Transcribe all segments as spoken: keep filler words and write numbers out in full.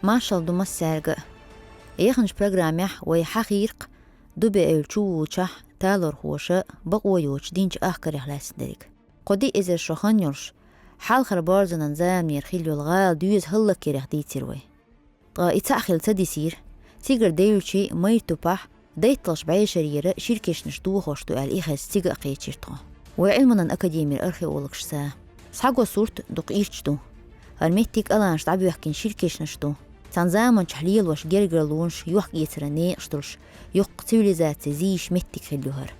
Маршалла ду массаьрга а. Яханчу программехь вай хьахийра-кх Дубе-Эвла чу волчохь талорхоша бакъо йоцуш динчу ахкарех лаьцна дерг. Кхо-диъ эзар шо хан йолуш, хьалхара борзанан заманера хилла йолу гӀала доьза хӀаллакьярех дийцира вай. Ткъа и цхьаъ хилла ца дисийра. Цигара девлчий майра тупахь, дайтталгӀачу бӀешарера шира кешнаш дохош ду аьлла, и хезна цига а кхечира тхо. Вай Ӏилманан академера археологаш са. Схьаго сурт дукха ирча ду. ХӀара меттиг аланаш дӀабоьхкина шира кешнаш ду. Цхьана заманчохь лелош гергарлонаш, йохк-эцаран некъаш долуш, йоккха цивилизацин зийча меттиг хилла ю хӀара.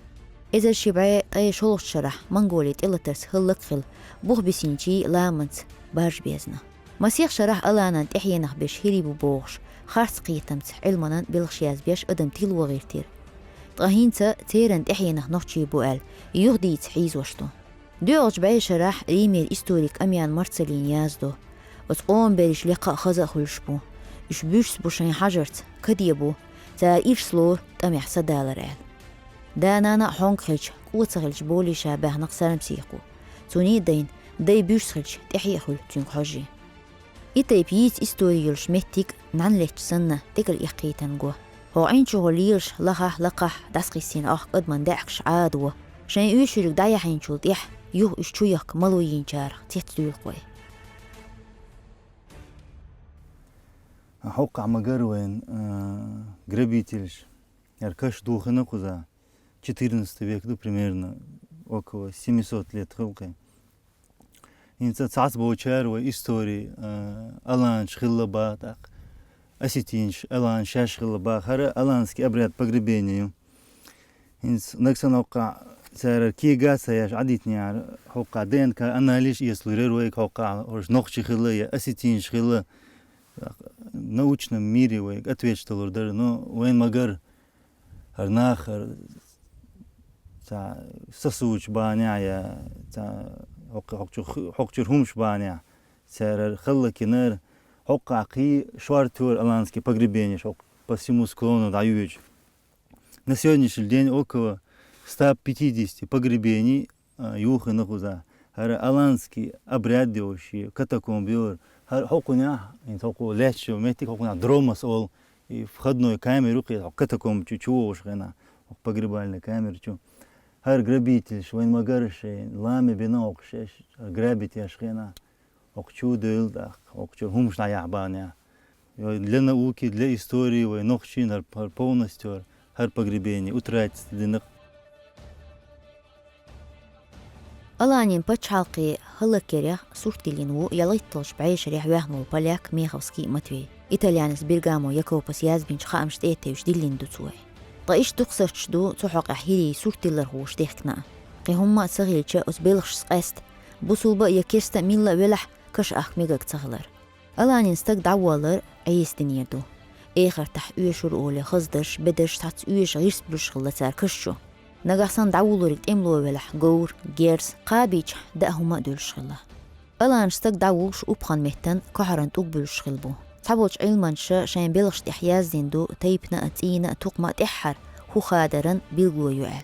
Эзар ши бӀе ткъе шолгӀачу шарахь Монголин тӀелатарца хӀаллакьхилла, бух бисинчий ламанца баржа безна. Масех шарахь Аланан тӀаьхьенах берш хӀирий бу бохуш, харц кхетамца Ӏилманан белхаш язбеш адам тило гӀиртира. Ткъа хӀинца церан тӀаьхьенах нохчий бу аьлла, юха дийца хьийзош ду. ДоьалгӀачу бӀешарахь Римера историк Амиан Марцаллина яздо: «Оцу къоман берриш лекха а хаза а хуьлуш бу. Уьш буьрса бу шайн хьажарца, каде бу, цара ирс лору тӀамехь садалар», — аьлла. Да-нана а хьонга хилча, кӀо ца хилча болий ша баьхна-кх Сармсехо. Цунна а дайна, дай буьрса хилча, тӀаьхье а хуьлу цуьнга хьожий. И тайпа йийца истори йолуш меттиг нӀаьна летташ санна, тӀекӀел эккхийтина го. ХӀокху Ӏин чухула лелаш лахахь а, лакхахь а дӀасакхиссина Ӏохку адаман даьӀахкаш Ӏадо, шайн оьшург дӀаяхьийначул тӀаьхьа юха уьш чу яхка мало йинчарах цецдуьйлу-кх вай. ХӀокхахь ма-гарра вайна, а, грабительш, яра каш дохийна кхузахь, четырнадцатый век ду примерно, около семисот лет хилла-кх. ХӀинца цхьацца болчара вай истори, а, аланаш хилла баха тӀаккха, осетинаш, аланаш шаьш хилла баха. ХӀара аланский обряд погребения ю. ХӀинца нагахь санна хӀокхахь цара кега ца еш Ӏадитинехьара, хӀокхахь ДНК анализ эцалур яра вайга хӀокхахь, уьш нохчий хилла я осетинаш хилла, научном мире вайга ответаш далур дара, но вайна ма-гарра, хӀара нах, хӀара цхьа сосучу бахьанехь я цхьа хӀокху-, хӀокхучу-, хӀокхучуьра хӀумаш бахьанехь цара хӀара хӀаллакьйинера, хӀокхахь кхин шорта ю аланский погребенеш хӀокху по всему склону дӀайоьдуш. На сегодняшний день около ста пятидесяти погребений а, юхийна кхузахь. ХӀара аланский обряд йолуш, катакомб йора. ХӀара хӀокхунехь, хӀинца хӀокху лаьтташ йолу меттиг, хӀокхунехь дромас олу, и входной камера ю-кх, хӀокху катакомб чу, чу вогӀуш хенахь, хӀокху погребальный камера чу. ХӀара грабительш, вайна ма-гарра, шайн лам бина хӀокху шаьш, грабить еш хенахь. ХӀокху чу а девлла тӀаккха, хӀокхучуьра хӀумаш дӀаяхьа бахьанехь. Для науки, для истории вай нохчийн хӀара, хӀара полностью хӀара, хӀара погребение утратить дина-кх. Аланийн пачхьалкхе хӀаллакьярех сурт диллина ву ялхитталгӀачу бӀешарехь ваьхна волу поляк Меховский Матвей. Итальянец Бергамо Якопас язбинчу хаамашна тӀе а тевжаш диллина ду цо и. Ткъа иштта дукха сурташ ду цу хьокъехь хӀирийн сурт диллархоша дехкина а. Кхин хӀумма а ца хилча, оцу белхашца къаьста, бусулба а я керста а милла а велахь, каш ахка мегар ца хилар. Аланийн стаг дӀаволлар Ӏеса динера ду. Эхартахь оьшура олий хаздарш, бедарш, цхьацца оьшуш гӀирс буьллуш хилла цара каш чу. Нагахь санна дӀавуллург тӀемало велахь, говр, герз, кхабийчахь даа хӀума а дуьллуш хилла. Аланаш стаг дӀавуллуш упханан меттан кохьаран тӀулг буьллуш хилла бу. Цхьаболчу Ӏилманчаша шайн белхаш тӀехь яздина ду тайпана а, цӀийнан а, тукхаман а тӀаьххьара хӀу хадаран билгало ю аьлла.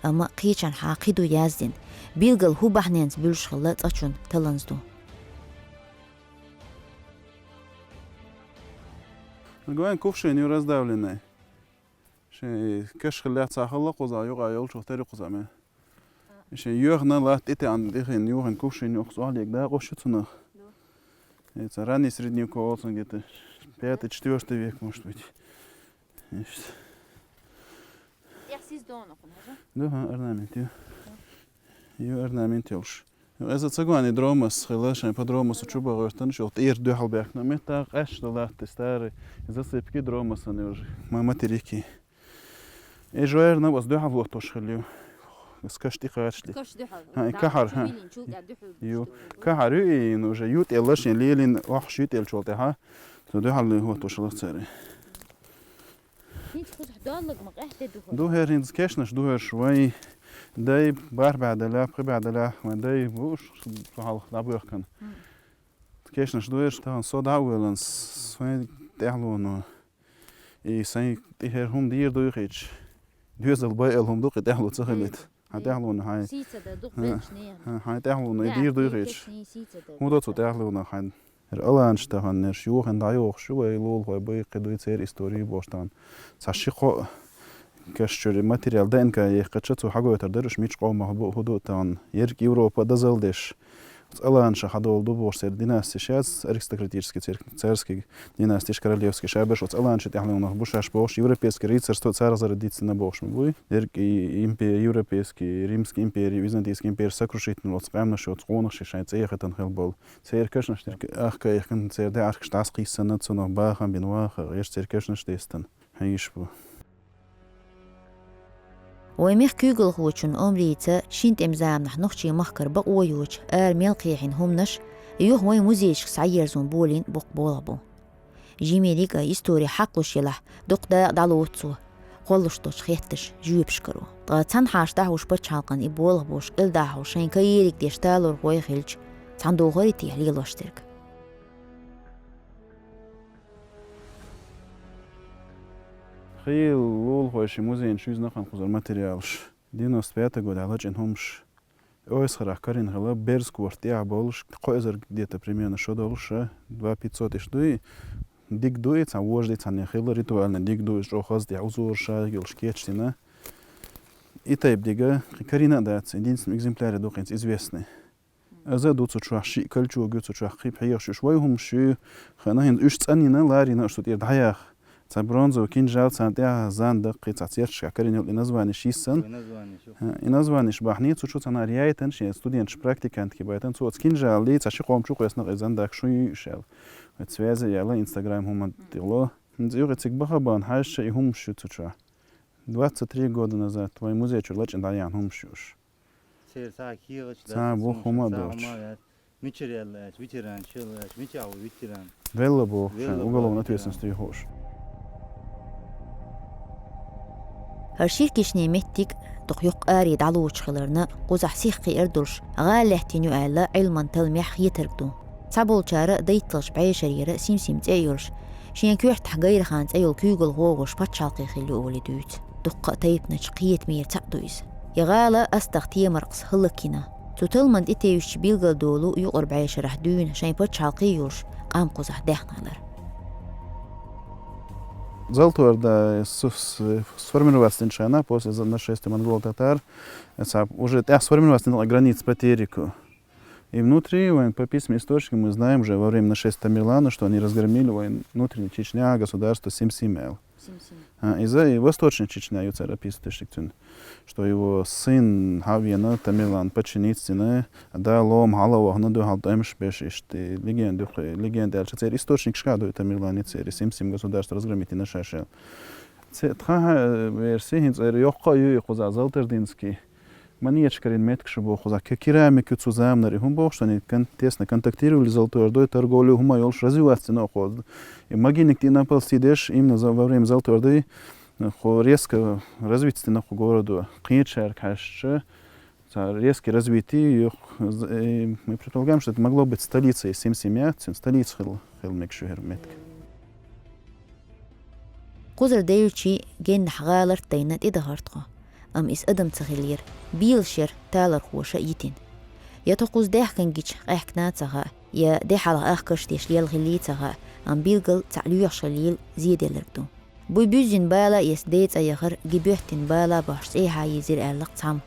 Амма кхечанхьа кхин ду яздина, билггал хӀу бахьаненца буьллуш хилла цкъачунна таланза ду. Гойн кувшин ю раздавленный. Шен каш хиллехь цхьа хала кхузахь, юкъа йолчух тера кхузахь мел. Шен йоьхна латта тӀе тӀе ан тӀехин юхин кувшин ю, охьа лега дакъош ю цунах. Эца ранний средневековый олу цунах, где-то пятый, четвёртый век, может быть. Иштта. Тӏехь сиз дону хьуна, хьажа? Ду, хьан, орнамент ю. Ю орнамент йолуш. Иза ца гони дромас хила, шайн по дромасу чу бахӀоьттан, шо тӀера дуьхьал баьхна. Метта къаьсташ дан латта старый засыпки дромасан уже. Ма материки. И жоьрна ас дуьхьал хӀоттош хила ю. Ас каш тӀе кхачаш ли. Каш дуьхьал. Ха, и кахьар, ха. Ю. Кахьар ю и, ну, уже ю тӀелла шен лелин, охьаш ю тӀелчул тӀаьхьа. Цу дуьхьал хӀоттош хила цари. ХӀинца кхузахь доллаг ма къаьхьа де ду хӀара? Ду хӀара хӀинца кешнаш ду хӀара вайн дай бархӀ бӀаь далахь, пхи бӀаь далахь, вайн дай бууш цу хьалха дӀабоьхкан. Кешнаш ду хӀара, тахана со дӀа а воьллан, с-, сайн тӀаьхьалоно. И сайн тӀе хӀара хӀума дийр дуй хеташ. Доьзал байъал хӀума ду кхин тӀаьхьало ца хилийта. Хьайн тӀаьхьалоно хьайн. Сийца дан дукха белш нехан. Хьайн тӀаьхьалоно и дийр дуй хеташ. ХӀун до цу тӀаьхьалоно хьайн? Аланаш тахан ерш юхин дӀайохуш ю, вай лулахой бай кхидуй церан истори бохуш тахан. Цхьа ши-кхоъ каш чуьра материал Д Н К яьккхича, цо хьагойтур дара, уьш мича къомах бу, хӀу ду тахан, ерг Европа дозалла деш. Оцу аланаша хьадолу ду бохуш, церан династиш яц, аристократический церг, царский династиш, королевский шаберш, оцу аланаша тӀаьхьалонах бу шаьш бохуш, европейский рыцарство царах зарра дицина бохуш ма буй. Ерг и импе-, европейский, римский импери, византийский импери сокрушительно оцу къаьмнаш, оцу къонахший шайн цӀе хатан хила болу. Церан кашнаш дерг ахка яхкан, церан даьӀахкаш дӀасакхийсана, цунах бахам бина ваха, гӀеш церан кашнаш дестан. Хьийш бу. Вайн мехкан куьйгалхочун Омрица шина тӀеман заманахь нохчийн махкара бакъо йоцуш, ара мел кхехьина хӀуманаш, юха вайн музейшка схьаерзо болийна боккха болх бу. Жимериг а истори хьакхалуш елахь, дукха дакъа дӀалоцу цо, кхоллуш долчу хетташа жоьпаш каро. Ткъа цхьана хьаша дӀахьуш пачхьалкхан и болх беш, кӀелдахьуш шайн каериг деш талорхой хилча, цхьана духарий техьа лелош дерг. Хийла лулахой ши музейна шуьйза нахана кхузара материалаш. Девяносто пятый года лачкъина хӀумаш. Ойсхарах карийна хила, берза корта тӀехь болуш, кхо эзар где-то примерно шо долуш, а, два пятьсот иштта дуй, диг дуй, цхьа вожди цхьанне хила, ритуальный диг дуй, чӀогӀа хаза тӀехь узораш а йолуш кечдина. И тайпа дига, кхин карийна а дац, единственный экземпляре ду кхинца известный. Аза ду цу чохь, шиъ кольчуга ю цу чохь, кхин пхьегӀаш уьш вай хӀумаш ю, хана хӀинца уьш цӀанйина, ларийна уьш цу тӀера дӀаяха. Цхьа бронзовый кинжал, царна тӀехь зан даккхий, цхьа церчашкахь карийна йолу и названиш йиссана. Ой, названиш ю. А, и названиш бахьний, цу чу цхьанхьара яйтана, шен студенташ, практикантки байтана, цо оцу кинжаллий цхьа ши кхо хӀума чу кхоьссина, и зан даккха шу ю уьш аьлла. Оцу связь яьлла, Instagram хӀуманна тӀе ло. ХӀинца юха и цига баха бан хьаьжча, и хӀумаш ю цу чохь. Двадцать три года назад вайн музей чуьра лачкъина дӀаяьхьна хӀумаш ю уьш. Церан цхьа кехаташ дац, цхьа бух хӀума а доцуш. Мичара яьлла аьлча, ветеранаш хилла аьлча, мичахь ву ветеран? Велла бохуш, велла уголовный ответственность ю хууш. ХӀара ширкишний меттиг дукха йоккха аре дӀалучу хиларна, кхузахь сихкхиар долуш, гӀала лаьттина ю аьлла, Ӏилман талламехь хетарг ду. Цхьаболчара дайтталгӀачу бӀешарера Сим-Сим цӀе а йолуш, шен коьртахь Гайрахан цӀе йолу куьйгалхо а волуш пачхьалкхе хилла ю олий дуьйцу. Дуккха а тайпаначу кхетамера цхьаъ ду иза. И гӀала астагӀа Темаркъас хӀаллакйина. Цу талламан тӀетевжича билгалдолу юкъара бӀешарахь дуьйна шайн пачхьалкхе а йолуш, къам кхузахь даьхна хилар. Золотой Орда с-, с-, сформироваться динчу хенахь, после за-, нашествия монголо-татар, цхьа уже тӀаьхьа сформироваться дина граница по Тереку. И внутри, вайн, по письмам источников мы знаем уже во время нашествия Тамерлана, что они разгромили, вайн, внутренняя Чечня, государство Сим-Сим аьлла. Сим-Сим. А, иза и Восточная Чечня ю цара описывать дерг цуьнан, что его сын хьавена, Тамерлан подчиниться йина, да лома хьала а вахана, дуьхьал тӀемаш беш иштта, легенда, легенда аьлча, церан источникашкахь а ду и Тамерлан, и церан Сим-Сим государство разгромить йина шаьш аьлла. Церан тхан версия хӀинца эр йоккха а ю и кхузахь Золотоординский. Монеташка карийна меттигаш боху кхузахь, ке-, керамика ю цу заманара и хӀума бохуш, они кон-, тесно контактировали с Золотой Ордой, торговля, хӀума йолуш развиваться дина кхуза. И могильник тӀе напал сий деш, именно за, во время Золотой Орды, э, кху резко развиться дина кху городо. Кхечаьрга хьаьжча, цхьа резкое развитие ю, э, мы предполагаем, что это могло быть столицей Сим-Сим, цуьнан столица хила, хила мегаш ю хӀара меттиг. Кхузара девлчий геннахь гӀаларт дайна тӀедахара тхо, амма иза адам ца хиллера, бийлаш яра талорхоша йитина. Я тхо кхуза даьхкина гича къаьхкина а ца хаьа, я де хьалха ахкаш деш лелла хиллий а ца хаьа, амма билггал цхьаъ лоьхуш хиллийла зеделларг ду. Буй буьззина бала а эцна ден цӀа яхар, ги боьттина бала а бохьуш цӀехьа йийзира аьлла-кх цхьамма.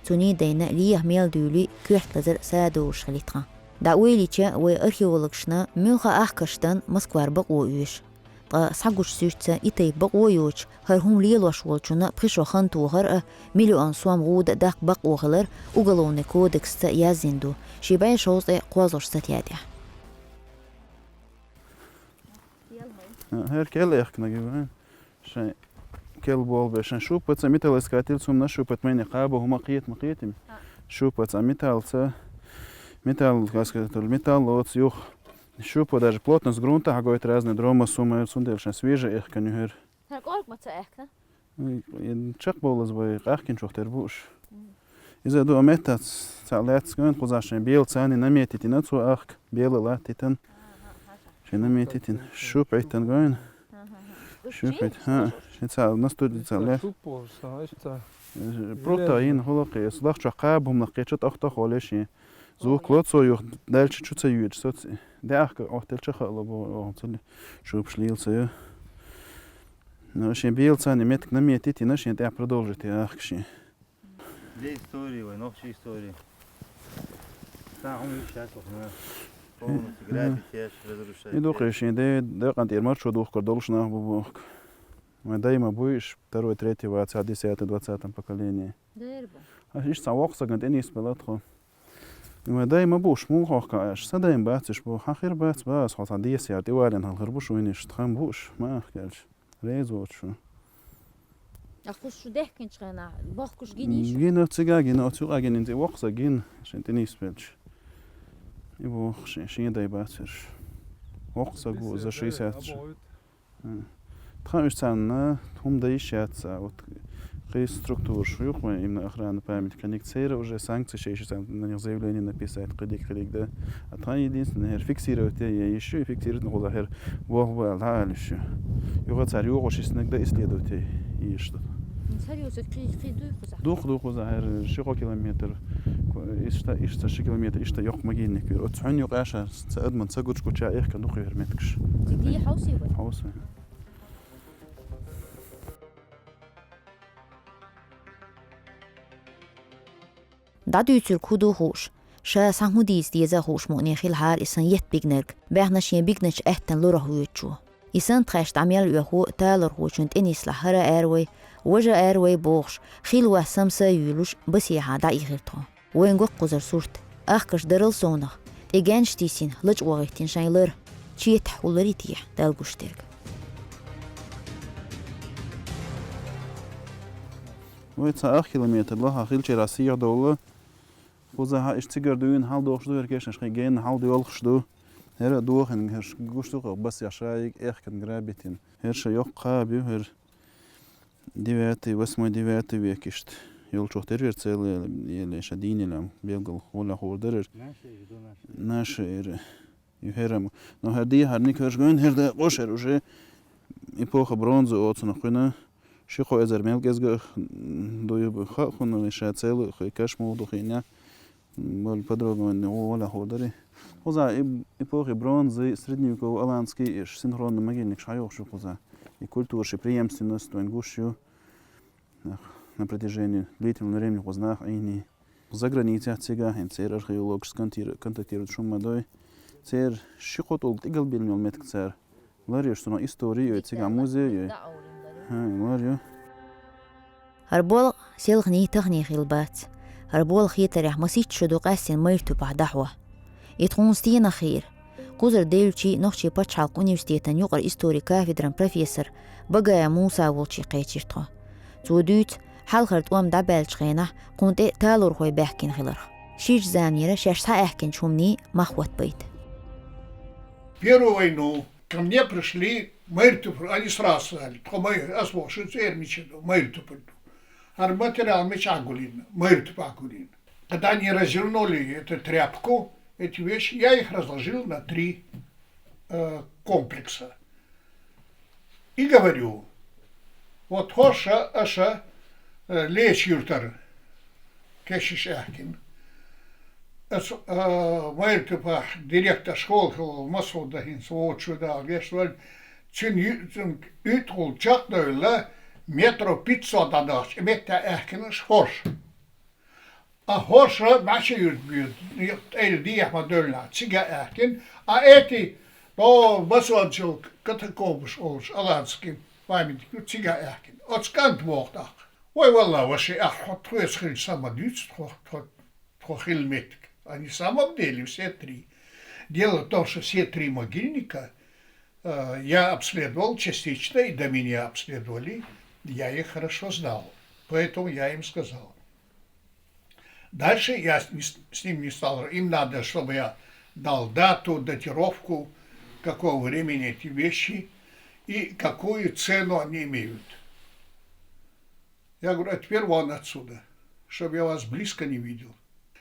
Цунний дайна леха мел дуьйлий, коьрта лазар а садовлуш хили тхан. ДӀа ойла йича, вай археологашна муьлхха а ахкаш дан Москвара бакъо оьшу. Ткъа схьагучу суьртца и тайпа бакъо а йоцуш, хӀара хӀума лелош волчунна пхи шо хан тохар а, миллион сом гӀуда а даккха бакъо хилар Уголовный кодексца яздина ду, ши бӀе шовзткъе кхозлагӀчу статья тӀехь. ХӀара кел эхкнаг ю вайн. Шайн кел болу бен, шайн щупальца, металлоискатель, цунна щупать майне кхаба хӀума кхета ма кхетий. А. Щупальца, металлца, металл, как сказать, металл лоцу юха. Щупа даже плотность грунта хьагойту разные дромос хӀума, цундела шайн свежий эхкан ю хӀара. ХӀара кӀорга ма ца аьхкина? Ой, и чекхбовлаза вай къаьхкинчух тера бу уьш. Мгм. Иза ду а меттац, цхьа лаьцна гойн, кхузахь шайн бела царний наметитина, цо ахка бела латтитан. Шайн наметитина, щупать йиттан гойн. Ага, ага. Щупать, ха, шайн цхьа настуди цхьа лаьц. Э, прута йина хӀуллакхе, эс лахчох кхаба хӀуманах кхеча тӀох-тӀох оле шен. Зух кло цо юх, дальше чу ца юьдж, соц. Дяхка, ох, тел ча хала бо, ох, цали шубаш лил ца ю. Ну, шин бил цани метк на метити, на шин тя продолжити, ах, шин. Для истории, вой, нохчи истории. Та он сейчас, ох, на. Полностью грабить, ешь, разрушать. И духе шин, де, де, кантир марчо дух кор долш на бу бу. Мой дай ма буйш, второй, третий, ваца, десятый, двадцатом поколении. Дербо. А иш ца вохса гант, энис пелатхо. Ва дай ма буш, му хох ка аш. Са дай ма бац иш бу. Ха хир бац, бац, хо са дес яр, ти вален хал хир буш, уйниш, тхам буш, ма ах кяльш. Рез вот шу. А хуш шу дехкин чхена, бохкуш гиниш? Гин оцига, гин оцуга, гин инзи вохса гин, шин тенис пелч. И вох шин, шин дай бац иш. Вохса гу за шестьдесят. Тхан уж цанна, тхум да ещё отца, вот, хи структур, шуюх, именно охрана памятника, на них цера уже санкции, ещё на них заявление написать, кыдик, кыдик, да. А тхан единственное, хер фиксировать, я, я ещё и фиксировать, ну, куда хер, вох, вох, да, или ещё. Юга царь, юга шесть иногда исследовать, и что. Сарьёса кри-, кри дуй куза. Дух, дух куза, хер, шико километр, ко-, ишта, ишта ши километр, ишта ёк могильник, вот, цхань юга аша, ца адман, ца гучку ча, эх, ка дух, хер меткш. Тиги хауси, вой? Хауси. ДӀадуьйцург хӀу ду хууш, ша схьа хӀун дийца деза а хууш муъне хила хьара и сан етт бигнарг, баьхна шен бигначу аьттан лурах воьдучо. И сан тхаьш дӀа мел оьху талорхочун тӀенислахь хӀара аьрвай, важа аьрвай бохуш, хила вас самса а юьйлуш, басехьа дӀаихира тхо. Вайн гоккхузар сурт, ахкаш дарал совнах, тӀе генш тийсина, лачкъо гӀиттина шайн лар, четахь хӀу лари техьа, Далла гуш дерг. Вай цхьа ах километр лаха хилчера сехьа довла, кхузахьа иш цигара дуьйна хьал дохуш ду, хӀара кешнаш хин генна хьал доьлхуш ду. ХӀара а дохина, хӀара гуш ду, кху бас я шайиг, эхкан грабитин. ХӀара ша йоккха кхаба ю, хӀара девятый, восьмой, девятый век иштта. Йолчух тера вер целый, еле ша дийнилам, белгал хула хуур дарар. Наша ира. Ю хӀерам. Но хӀара дехьарник хӀарш гойн, хӀара да къошар уже эпоха бронзы оцунах кхуьна. Ши-кхо эзар мел кӀезга, м, дуй бу ха хуна, ша целый хой каш мух ду хиня. Более подробно вайн о вала ходари. Кхуза эп-, эпохи бронзы, средневековый, аланский, иш синхронный могильник шайохшу кхуза. И культура ши преемственность вайн гуш ю. Нах, на протяжении длительного времени кхузнах айни. За границей цигахин цер археологически контир-, контактирует шуммадой. Цер ши-кхо тӀулг тӀигал билмел метк цар. Лар еш суна история ой, цига музей ой. ХӀа, лар ю. ХӀара болх селхний тахний хила бац. ХӀара болх хетарехь маситта шу ду къаьстина майра тупахь дӀахьо. И тхуна стенах хийра. Кхузара девлчий нохчий пачхьалкх университетан юкъара истори кафедран профессор Багаев Муса волчий кхечира тхо. Цо дуьйцу, хьалхара тӀом дӀабаьллачу хенахь кхунна тӀе талорхой баьхкина хиларх. Ширчу заманера шаьш схьааьхкинчу хӀуманий мах хӀоттабайта. Первую войну ко мне пришли, майра тупар, они сразу сказали, тхо майра, ас боху, шу цӀера мича ду, майра тупар ду. ХӀара материал мичахь гулйина, майра тупахь гулйина. Когда они развернули эту тряпку, эти вещи, я их разложил на три, э, комплекса. И говорю, вот хӀорш аша, э, Леча-Юьртара кешнаш аьхкина. Ас, э, майра тупахь директор школы хилла Масуда хӀинца вочу дала геш валь, цуьнан ю-, цуьнан уьйтӀахула чекхдевлла метров пятьсот дӀадахча, и метта аьхкина аша хӀорш. А хӀорш Маша юьрта буьйцу, тӀе дехьа ма девлла, цига аьхкина. А эти, о, Басончал катакомбаш олуш, аланский памятник ю, цига аьхкина. Оцу кӀанта боху тӀаккха. Вай, валла, ваши, ахь хьо тхоьца хилча сама дуьйцу тхо, тхо, тхо хилла меттиг. Они в самом деле все три. Дело в том, что все три могильника, э, я обследовал частично, и до меня обследовали, я их хорошо знал. Поэтому я им сказал. Дальше я с, не с, с ним не стал. Им надо, чтобы я дал дату, датировку, какого времени эти вещи и какую цену они имеют. Я говорю, а теперь вон отсюда, чтобы я вас близко не видел.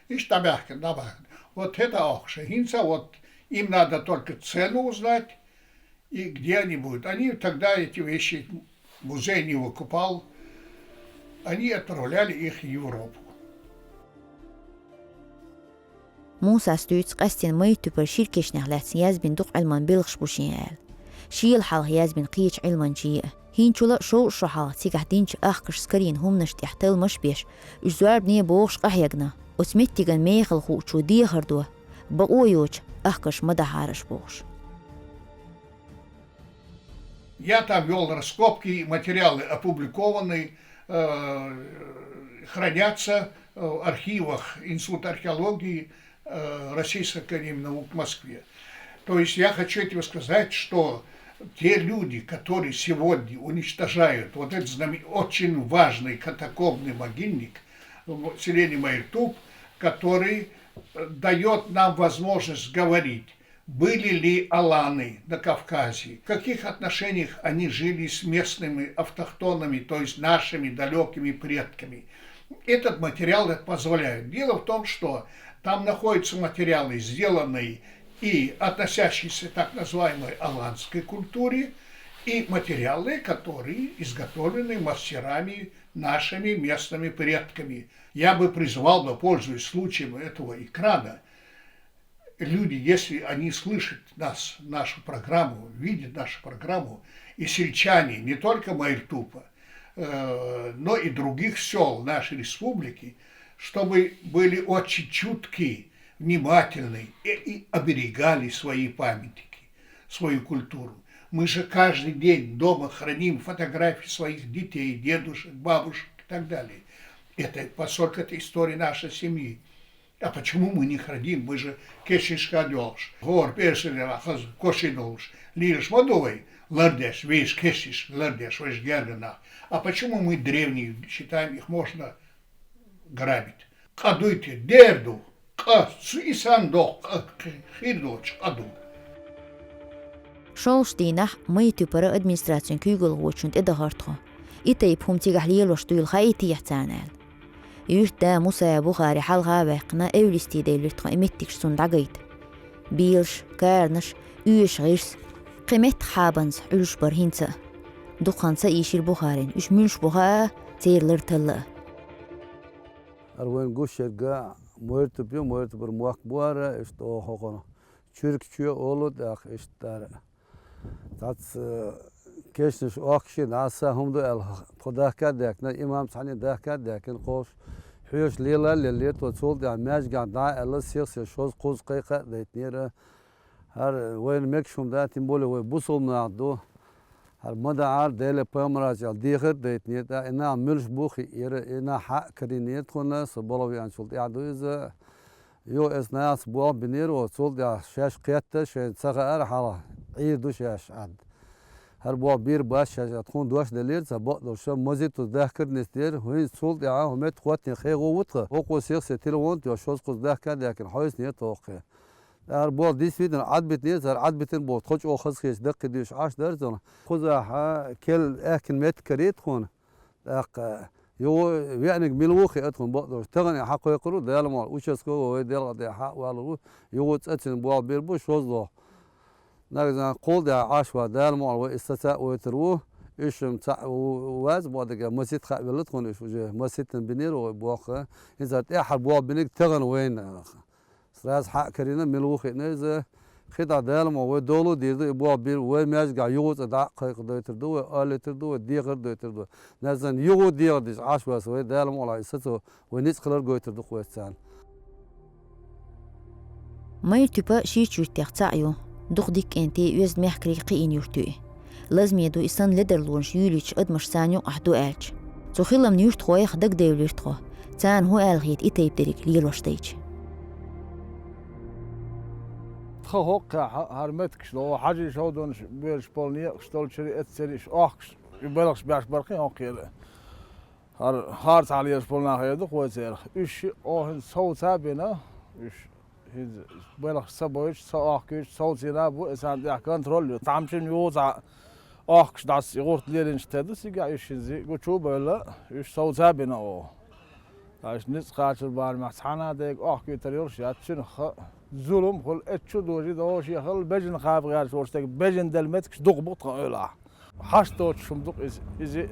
Ишта дӀабаьхкина, дӀабаьхкина. Вот это охша. ХӀинца вот им надо только цену узнать, и где они будут. Они тогда эти вещи, музей не выкупал, они отправляли их в Европу. Мусас дуьйцу къаьстина Майртуьпара шира кешнех лаьцна язбина дукха Ӏилман белхаш бу шен аьлла. Шел хьалха язбина кхечу Ӏилманчийн а. ХӀинцачул а шовзткъа шо хьалха цигахь динчу ахкашца карийна хӀуманаш тӀехь талламаш а беш, уьш зорбане бохуш къахьегна, оцу меттиган мехала хуучо дехар до, бакъо йоцуш ахкаш ма дахьара аша бохуш. Я там вёл раскопки, материалы опубликованы, э, хранятся, э, в архивах Института археологии, э, Российской академии наук в Москве. То есть я хочу этим сказать, что те люди, которые сегодня уничтожают вот этот знаме-, очень важный катакомбный могильник в селении Майртуп, который, э, даёт нам возможность говорить, были ли аланы на Кавказе, в каких отношениях они жили с местными автохтонами, то есть нашими далёкими предками. Этот материал это позволяет. Дело в том, что там находятся материалы, сделанные и относящиеся к так называемой аланской культуре, и материалы, которые изготовлены мастерами нашими местными предками. Я бы призвал бы, пользуясь случаем этого экрана, люди, если они слышат нас, нашу программу, видят нашу программу, и сельчане, не только Майртупа, э, но и других сёл нашей республики, чтобы были очень чутки, внимательны и, и оберегали свои памятники, свою культуру. Мы же каждый день дома храним фотографии своих детей, дедушек, бабушек и так далее. Это, поскольку это история нашей семьи. А почему мы не храним? Мы же кешнашка доьлхуш, хӀора пӀераскан дийнахь хаза коши долуш, лелаш ма ду вай, лардеш, вешан кешнаш лардеш, вешан гергара нах. А почему мы древние считаем, их можно грабить? Къа дуй те, дер ду, къа, цу и сан доккху къа, хи-, хир доцуш къа ду. ШолгӀачу дийнахь Майртуьпара администрацин куьйгалхочунна тӀедахара тхо. И тайпа хӀума цигахь лелош дуйла хаийтехьа царна аьлла. Юьртда Муса Бухари хьалха а ваьккхина, эвлистий девлира тхо и меттигаш цунна дӀагайта. Белаш, каранаш, оьшуш гӀирс, кхин меттах хьабанца Ӏуьллуш бара хӀинца а. Дукха хан ца ийшира Бухарина, уьш муьлш бу хаа, церан лар талла а. ХӀара вайна гуш ерг Майртуп ю, Майртупара мохк бу хӀара, иштта оха хӀокхунах Чуьркачоь олу тӀаккха иштта тӀара. Цхьацца, э, кешнаш охкуш, дӀаса хӀума ду аьлла, тхо дахка а даьккхина, имам цхьанне дахка а даьккхина, кхош хьоьжуш лела а леллера тхо, цул тӀаьхьа маьждигехь дӀа а аьлла, сих-сиха шозза-кхузза кхайкха а дайтинера. ХӀара вайна мегаш хӀума дац, тем более вай бусалба нах ду. ХӀара ма даьхьара, Деле пайхамарас аьлла, дехар а дайтинера, тӀаккха и нах муьлш бу хиира, и нах хьа а карийнера тхуна, со балха веанчул тӀаьхьа ду иза. Юха эс нахаца болх бинера оха, цул тӀаьхьа шаьш кхетта, шайна ца хаьара хьалха, Ӏийр ду шаьш Ӏад. ХӀара болх бийр бац шаьш Ӏад, тхуна дош деллера цхьа бакъдолуш, мазитто дахкар нисдера, хӀинца цул тӀаьхьа хӀу метта хӀоттийна хьехо ву тхан, хӀокхо сих-сиха телефон а тоьхна, шозза-кхузза дахка а даьккхина, хьовсинера тхо кхин. ТӀаккха хӀара болх действительно Ӏадбитинера, цара Ӏадбитина боху тхо чӀогӀа хазахеташ даккхий дуьйш Ӏаш дара цунах. Кхузахь кел аьхкина меттиг карий тхуна. ТӀаккха юха веаниг мила ву хиа тхуна бакъдолуш. Тахана и хьакхойкхур ву, Дала мукъ лахь, участковый вай делкъа тӀехь хьа а валур ву, юха цӀа цуьнан болх бийр бу шозлагӀа. Нагахь санна кхул тӀехь Ӏаш ван, Дала мукъ лахь, вай и саца а войтур ву. Уьш-м цхьаъ ву-, вац бакъдерг, масийтта хаа велла тхуна уьш уже, масийтта бинера вай болх. ХӀинца тӀаьххьара болх бинарг тахана вайна. Сразу хьа а карийна, мила ву хиъна иза. Кхин дӀа Дала мукъ лахь, вай долу а дийр ду, и болх бийр вай маьждигехь юха цӀа дӀа а кхайкхадойтур ду, вай олуьйтур ду, вай дехар а дойтур ду. Нагахь санна юха дехар дича Ӏаш вац вай, Дала мукъ лахь, и сацо вай ницкъ хилар гойтур ду-кх вай царна. Майртуьпа ширачу юьртех цхьаъ ю. Дукха дика кӀентий, оьзда мехкарий кхиийна юрт ю и. Лазаме ду и санна ледарлонаш юьйлуьйтуш адамаш царна юкъахь ду аьлча. Цу хиламна юьртахойх дагадевлира тхо, царна хӀун аьлла хета и тайпа дерриг лелош дайча. Тхан хӀокхехь хӀара меттигаш догӀу, хьажий шовданаш боьлуш болу некъаш долчуьра эццериш охкуш, и белхаш беш бара кхин хӀокхера. ХӀара харцахьа лелаш болу нах эр ду-кх вай церах. Уьш шиъ оха хӀинца совца а бина, уьш хӀинца белхаш ца бойтуш, ца охкуьйтуш, совцийна а бу, и царна тӀехь контроль ю. Цхьамчун юха цхьа охкуш дӀаса и гӀурт лелийначу тера ду цигахь, уьш хӀинца гучу а бевлла, уьш совца а бина оха. Ткъа уьш ницкъ кхачар барамехь цхьана а дерг охкуьйтур йолуш яц, цуьнан ха зулам хуьлу, эцчу а дожий догӀу шен хала бежана кхаба гӀерташ волчу стеган бежана делла меттигаш дукха бу тхан эвлахь. Хьашт доцуш хӀума ду-кх иза. Иза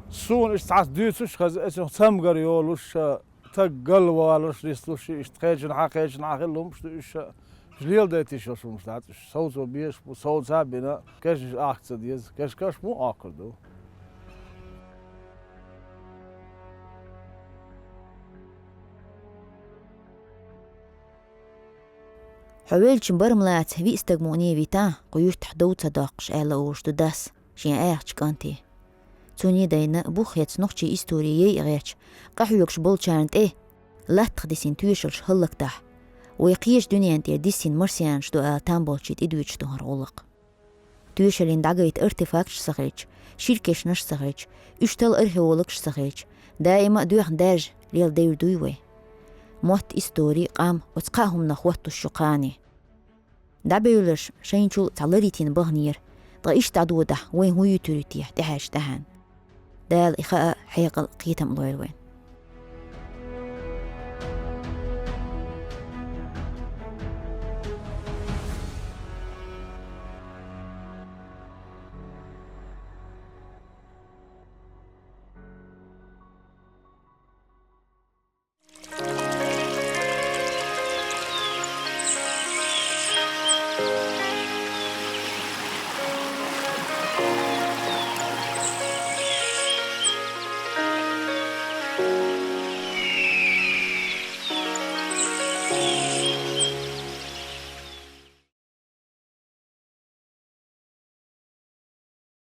суна иштта цхьацца дуьйцуш хеза, эцунах цамгар йолуш, ша Стаг галвалаш, нислуш, иштта кхечанхьа, кхечанхьа хила хӀумаш ду уьш. Уьш леладайташ йолуш хӀумаш дац уьш. Совцо безаш бу, совца а бина, кешнаш ахка ца деза, кешнаш мо оккхур ду. Хьо велча барам лаца виъ стаг мукъане вита, кху юьртахь дов ца доккхуш, аьлла олуш ду дас шен аьхча кӀанте. Цунна дайна бух хецна нохчийн истори яйа гӀерташ, къахьоьгуш болчарна тӀе латтах дисина тоьшаллаш хӀаллакдахь, вай кхечу дуьнен тӀера диссина марсианаш ду ала там болчийн тӀедуьйцуш ду хӀара гӀуллакх. Тоьшаллин дӀагайта артефакташ ца хилча, шира кешнаш ца хилча, уьш талла археологаш ца хилча, даима а доьхна даьржа лела девр дуй вай? Мотт, истори, къам оцу кхаа хӀуманах хӀоттуш ю кхане. ДӀабевлларш шайначул цхьа лар йитина баханера, ткъа иштта дӀадодахь, вайн хӀун юьтур ю те тӀаьхьарчу тӀаьхьенна? Дала и хаа, хьекъал, кхетам лойла вайн.